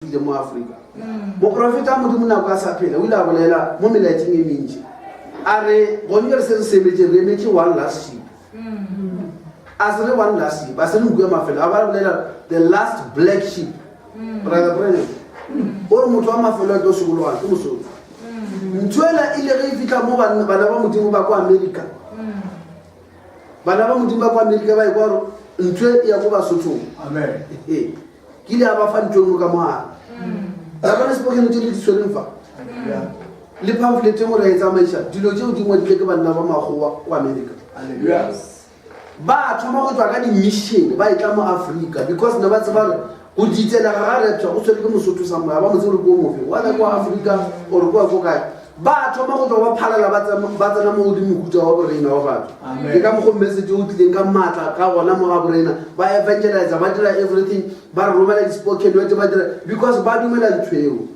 Ile mo Afrika. Moprofeta wa Modimo nako a sa phela o ile a bolela mo melaetšeng e mentši a re gone re se re semetše re emetše one last sheep. A se re one last sheep, a se re nku ya mafelo, a ba bolela the last black sheep. Brother Branham o re motho wa mafelo a tlo sokologang ke Mosotho. Ntho ela ile ge e fitlha mo bana ba Modimo ba kwa America. Bana ba Modimo ba kwa America ba ekwa gore ntho e ya ko Basothong. Amen. Ee. Ke ile a ba fa ntho e nngwe ka mogare. La bona sepokelo tše le di swereng fa le pamphlet e nngwe re e tsamaiša dilo tšeo di ngwadile ke banna ba makgowa ko America. Ba thoma go tšwa ka di-mission ba etla mo Africa because ne ba tseba gore go ditselega ga rapture go tshwere ke Mosotho somewhere, ba mo tsebe gore ke o mofe, whether kwa Africa or kwa ko kae. Ba thoma go tšwa ba phalala ba tsena mo godimo mohuta wa borena wa batho. Ke ka mokgo message o tlileng ka maatla ka gona mo ga borena. Ba evangelize, ba dira everything, ba re romela di-spoken word, ba dira because ba dumela ntho eo.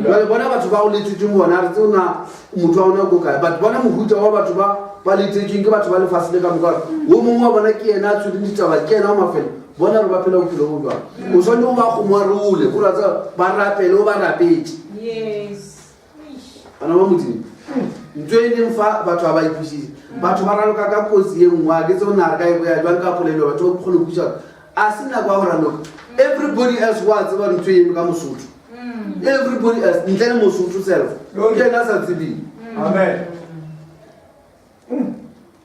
Jwale bona batho ba go letetsweng bona, re tsebe na motho wa bona ko kae, but bona mohuta wa batho ba ba letetsweng ke batho ba lefase le ka moka, wo mongwe wa bona ke yena a tshwereng ditaba, ke yena wa mafelo. Bona gore ba phela bophelo bo jwang. O swanetše go ba kgomarole, gore wa tseba, ba rapele, o ba rapetše. Bana ba Modimo, ntho e leng fa batho ga ba ikwešiše. Batho ba raloka ka kotsi ye nngwe, a ke tsebe na re ka e boya jwang ka polelo, batho ba kgone go kwešiša gore a se nako ya go raloka. Everybody else wa tseba gore ntho e eme ka Mosotho. Everybody else, ntle le Mosotho self, ke ena a sa tsebeng. Amen.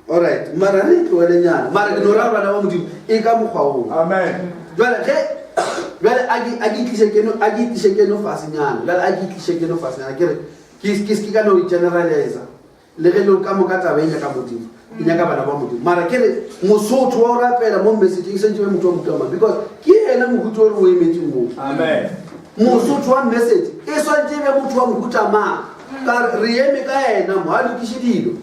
Alright, mara re tlogelenyana. Mara ke no ra bana ba Modimo e ka mokgwa oo. Amen. Jwale ge jwale a ke a ke tliše keno a ke tliše keno fasenyana. Jwale a ke tliše keno fasenyana ke re ke ke se ka no generalize. Le ge le ka moka taba e nyaka Modimo. E nyaka bana ba Modimo. Mara ke re Mosotho wa o rapela mo message e sentse be motho wa mohuta mang because ke yena mohuta o re o emetseng moo. Amen. Mosotho wa message e swantse be motho wa mohuta mang. Ka re eme ka yena mo a lokiše dilo.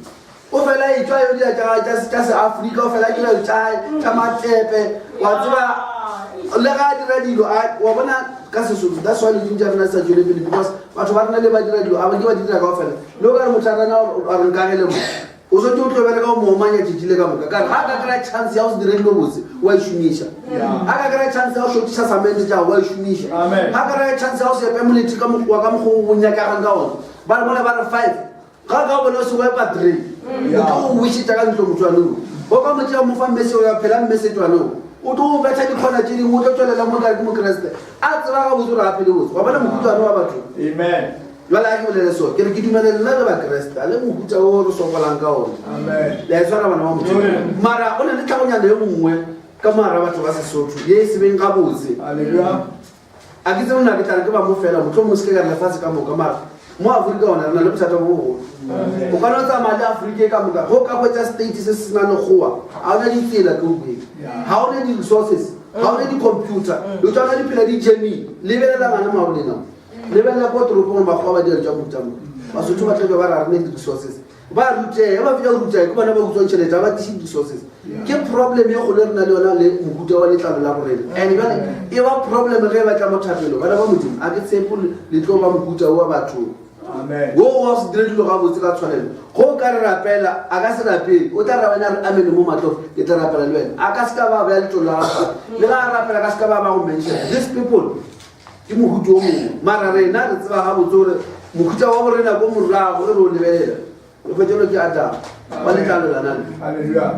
O fela e tšwa yo dira tša tša tša seAfrika, o fela dira tša tša matepe, wa tseba le ga a dira dilo a wa bona ka Sesotho, that's why dilo tša rena di sa tšwele pele because batho ba rena le ba dira dilo a ba ke ba di dira kaofela. Le o ka re motho a rena a re nkagele mo, o swanetše o tlo bereka o mo omanya tšatši le ka moka ka re ga a ka kry-a chance ya go se dire dilo botse wa e šomiša, ga ka kry-a chance ya go šotiša samente tša wa e šomiša, ga kry-a chance ya go se epe molete ka mokgwa ka mokgwa o nyakegang ka ona. Ba re mola ba re five Ga ka bona o se wepa three. O tlo go wišetša ka ntlo motho wanoo. O ka mo tšea mo fa mmese o ya phela mmese twanoo. O tlo go betha dikhona tše dingwe o tlo tšwelela mo kare ke Mokriste. A tseba gabotse gore a phele botse. Wa bona mohuta wane wa batho. Amen. Jwale a ke bolele so, ke re ke dumele lena le Bakriste, a le mohuta o re sokolang ka ona. Amen. Le a e tshwara bana ba Modimo. Mara go na le tlhagonyana ye nngwe ka mo gara batho ba Sesotho ye e se beng gabotse. Hallelujah. A ke tsebe na ke tla re ke ba mo fela, mohlomongwe se ke ka re lefase ka moka, mara mo Afrika gona re na le bothata bo bogolo. O ka no tsamaya le Afrika e ka moka, ge o ka hwetša state se se na lekgowa, ga o na ditsela ke o kwele, ga o ne di-resources, ga o ne di-computer, dilo tša gona di phela di jamile. Lebelela ngwana mabo lena, lebelela ko toropong bakgowa ba dira tša mohuta mo, Basotho ba tla be ba re ga re ne di-resources. Ba rutega, ba fetša go rutega ke bona ba utswang tšhelete, ga ba tliše di-resources. Ke problem e kgolo e re na le yona le mohuta wa letlalo la borena. And bjale e ba problem ge e batla mo thapelo. Bana ba Modimo, a ke tshepo le tlo ba mohuta wa batho wo wa se dire dilo gabotse ka tshwanelo. Ge o ka re rapela, a ka se rapele. O tla ra wena re amene mo mahlong, ke tla rapela le wena. A ka se ka ba bea letlolo la gagwe. Le ga a rapela, a ka se ka ba ba go mention. These people, Ke mohuta o mongwe. Mara rena re tseba gabotse gore mohuta wa borena ko morago ge re o lebelela, re hwetša gore ke Adama wa letlalo la nale.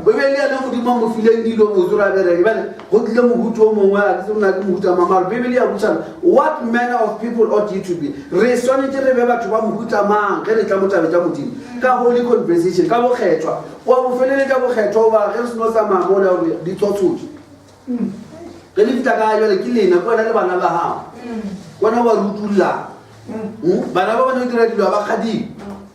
O be le yena Modimo a mo fileng dilo botse gore a bereke. Bjale go tlile mohuta o mongwe, a ke tsebe na ke mohuta mang, mara Bibele ya botšana, what manner of people ought ye to be? Re swanetše re be batho ba mohuta mang ge re tla mo tabeng tša Modimo? Ka holy conversation, ka bokgethwa. Wa bo feleletša bokgethwa goba ge re seno tsamaya mola gore di tshotshotše. Ge le fihla kae jale ke lena, ke wena le bana ba gago. Wena wa rutullang. Bana ba bone dira dilo ba kgadile.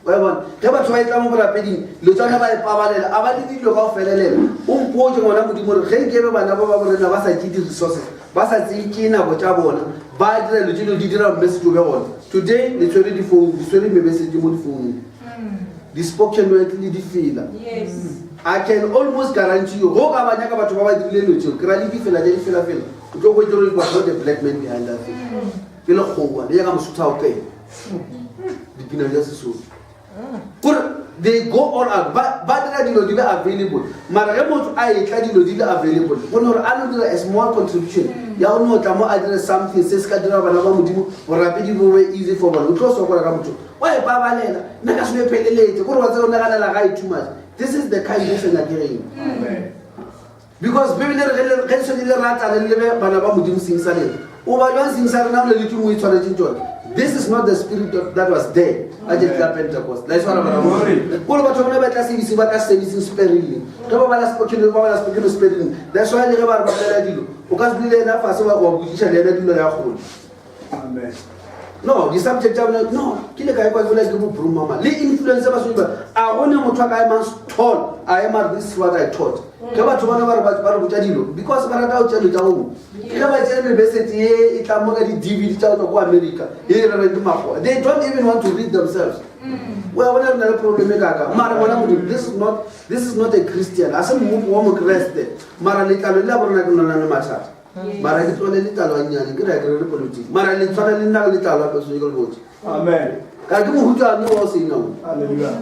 Wa bona? Ge batho ba e tla mo borapeding, dilo tsa bona ba e pabalela, a ba le dilo ka go felelela. O mpotše ngwana Modimo gore ge nkebe bana ba ba borena ba sa tšee di-resources, ba sa tseye tšee nako tša bona, ba dira dilo tše dilo di dira message o be gona. Today le tshwere di-phone, le tshwere me-message mo di-phone-ung. Di-spoken word le difela. Yes. I can almost guarantee you, go ka ba nyaka batho ba ba dirile dilo tšeo, ke ra le difela tša difelafela, o tlo hwetša gore it was not a black man behind that thing. Ke lekgowa, le nyaka Mosotho a opele dipina tša Sesotho. Kore They go all out, ba ba dira dilo di be available. Mara ge motho a etla dilo di le available, go no gore a no dira a small contribution ya go no tla mo a dire something se se ka dira bana ba Modimo borapedi bo be easy for bona. O tlo sokola ka motho wa e pabalela, nna ka se no e pheleletse, kore wa tseba o naganela gae too much. This is the kind e sa nyakegeng. Because Bibele re ge ge swanetše le ratane le be bana ba Modimo seng sa lena. O ba jwang seng sa rena o le le tšongwe e tshwanetšeng tšona. This is not the spirit of, that was there ka tšatši la Pentecost. La e tshwara bana ba Modimo. Kore batho ba bona ba tla service ba tla servicing sparingly. Ge ba bala spoken ba bala spoken sparingly. That's why le ge ba re ba bolela dilo, o ka se dule le yena fase wa wa botšiša le yena dilo ya kgole. Amen. No, di-subject tša bona no ke le kae kwa ke bolela ke bo brumama le influence ba swantse a gone motho a ka emang tall a ema this is what I taught ge batho bona ba re ba re botša dilo because ba rata go tša dilo tša gongwe ke ge ba tšere mebesete ye e tla mo ka di-dvd tša go tswa ko America ye e rereng ke makgowa they don't even want to read themselves o ya bona re na le problem e kaka mara ngwana modimo this is not this is not a Christian a se mmopo wa mokreste mara letlalo le la borona ke nona le mathata mara ke tlole letlalo a nnyane ke re ke re politiki mara le tshwana le nna letlalo a peso ke le botse amen ka ke mohuta wa o senya o hallelujah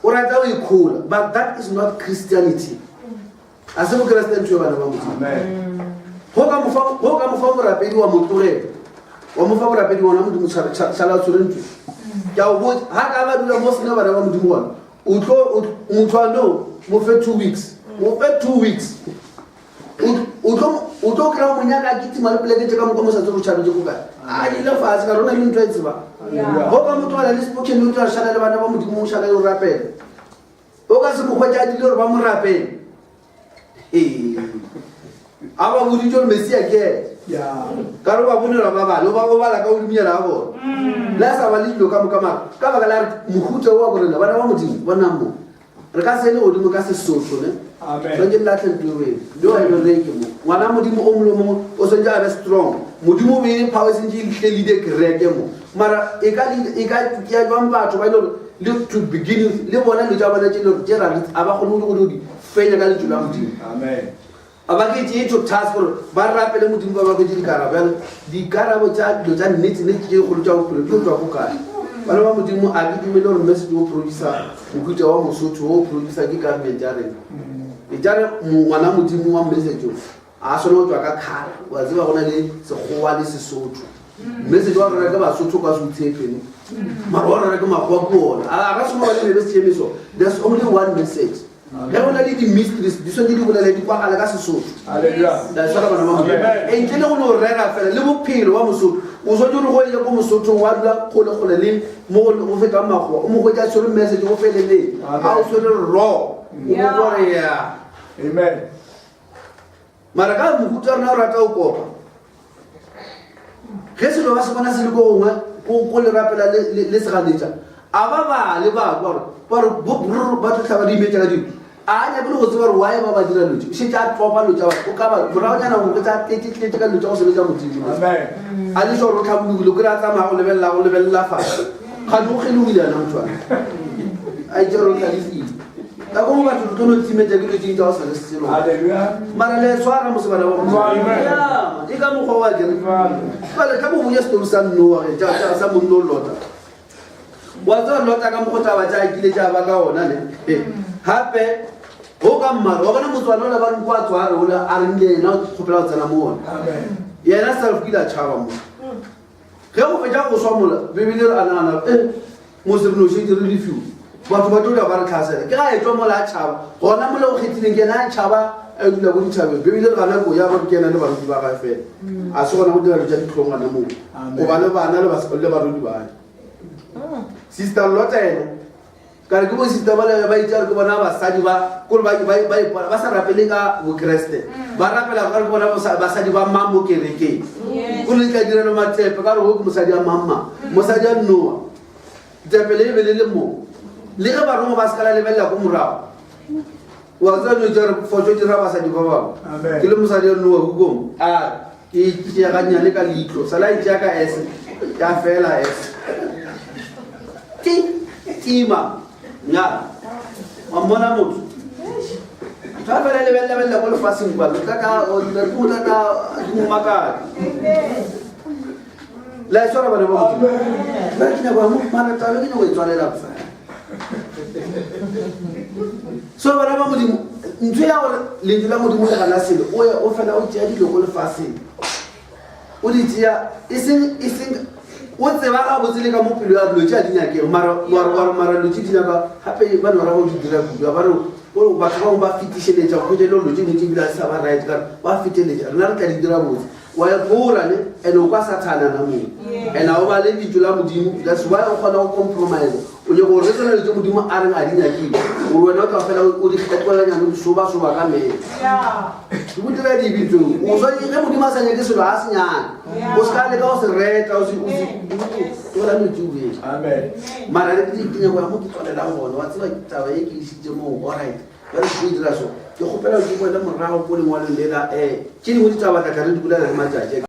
o rata o ikhola but that is not christianity a se bokeresete ntho e bana ba modimo amen go ka mofa go ka mofa borapedi wa mo tlogela wa mo fa borapedi wona modimo shala o tshwere ntho ke a o botsa ga ka ba dula mo sena bana ba modimo gona o tlo motho a no mo fe 2 weeks mo fe 2 weeks o tlo o tlo kry-a monyaka a kitima le poleke tse ka moka mo sa tsebe o tšhabetse ko kae a ile fatshe ka rona le ntho e tsebang go ka motho ala le spoken o tla šala le bana ba modimo o šala le o rapela o ka se mo hwetša a dile gore ba mo rapele ee a ba boditse gore mesia ke ene ka re ba bonela ba bale ba o bala ka godimonyana ga bona mm. le a sa ba le dilo ka moka mara ka baka la re mohuta wa borena bana ba modimo bonang mo re ka se le godimo ka sesotho ne tshwanetse le latlhe ntoeng yo a e bereke mo ngwana modimo o mongwe le mongwe o tshwanetse a be strong modimo o beile power e sentse e tlelide kereke mo mara e ka e ka ya jwang batho ba e le gore le to begin with le bona dilo tša bona tše le gore tše ra a ba kgone go di fenya ka lentšu la modimo amen a ba ke tšee to task gore ba rapele modimo ba ba hwetše dikarabo bjale dikarabo tša dilo tša nnete nnete tše kgolo tša bophelo di go tšwa ko kae bana ba modimo a ke dumele gore message o producer mohuta wa mosotho o producer ke government ya rena e tša re ngwana modimo wa message o a swana go tšwa ka kgala wa tseba go na le sekgowa le sesotho message wa rona ke basotho ka se o tshepene mara wa rona ke makgowa ke ona a ga swana ba le mebese meso there's only one message ge go na le di-mysteries di swanetse di bolele di kwagale ka sesotho tshwara bana ba e ntle le go no rera fela le bophelo wa mosotho o swanetse gore go ye ko mosothong wa dula kgolekgole le mo go fetang makgowa o mo hwetsa tshwere message go feleleng a o tshwere raw o mo kore ya amen mara ka mohuta wa rena o rata o kopa ge selo ba se bona se le ko gongwe ko le rapela le seganetša a ba bale ba kwa gore ba re bobrr ba tlo hlaba di imetša ka dilo a nyake le go tseba gore why ba ba dira lotse o šetše a topa lotša o ka ba moragonyana go tsa tletše ka lotša go sebetsa modimo a le gore o tlhabologile o kry a tsamaya go lebelela go lebelela fatshe gane o kgelogile yana motho a itse gore o tlhalefile ka gongwe batho re tlo no timetša ke dilo tše tša go sa le selo mara le tshwara mose bana ba Modimo. E ka mokgwa wa kere jale tla mo bonya setori sa nnoa ge sa monno o lota wa tseba lota ka mokgwa taba tša kile tša ba ka ona ne gape go ka mmaro wa bona motswana ola ba reng kwa tsware ola a reng le yena o kgopela go tsena mo ona yena self kile a tšhaba mo Ge go fetša go swa mola, Bibele re a nagana gore, Eh, mose re no šetše re lefiwe. Batho ba tlo dula ba re tlhasela. Ke ga a etšwa mola a tšhaba. Gona mola o kgethileng ke yena a tšhaba a yo dula ko dithabeng. Bibele re gana ko ya gore ke yena le barwedi ba gagwe fela. A se gona go dira dilo tša dihlong gona moo. Go ba le bana le le barwedi ba gagwe. Sister Lota yena Ka re ke bo sister ba le ba itse ke bona basadi ba kore ba ba ba ipona ba sa rapele ka bokreste ba rapela ka re ke bona basadi ba mang mo kerekeng go le tla direlo matepe ka re go ke mosadi wa mang mang mosadi wa Noa tepe le be le le mo le ge barongwa ba se ka la lebelela ko morago wa tseba dilo tša re fotso dira basadi ba bangwe ke le mosadi wa Noa hukong a Ke e tšea gannyane ka leihlo, sala e tšea ka S, ya fela S. Ti, tima, nya. Wa mmona motho? Fa fela lebelelebelela ko lefaseng kwa, ke tla ka, ke mo tla ka, ke mo makala. La e tshwara bana ba Modimo. Ba ke nyako ya mo, mara taba ke nyako e tswalela. So bana ba Modimo, ntho ya gore lentšu la Modimo le gana selo, o ya o fela o tšea dilo ko lefaseng. O di tšea e seng e seng o tseba gabotse le ka mo pelo ya dilo tše a di nyakego mara mara mara mara dilo tše di nyaka gape ba no ra go di dira kudu ba re o batho ba bangwe ba fetišeletša go hwetša le dilo tše dintši ebile a sa ba right ka ba feteletša rena re tla di dira botse wa e bora ne and o kwa sathana na moo and a o ba le lentšu la modimo that's why o kgona go compromise o nyako gore tsena dilo tse modimo a reng a di nyakile gore wena o tla fela o di kgetolanyane o di sobasoba ka mele ke go dira dibe tseo o swanetše ge modimo a sa nyake selo a se nyane o se ka leka go se reta o se tlola dilo tseo bjeng mara ke nyako ya mo ke tswalelang gone wa tseba taba e ke isitse moo alright ba re se dira so ke kgopela ke boele morago ko lengwalong lela um tše dingwe ditaba tla tla re di bolela le matšatši.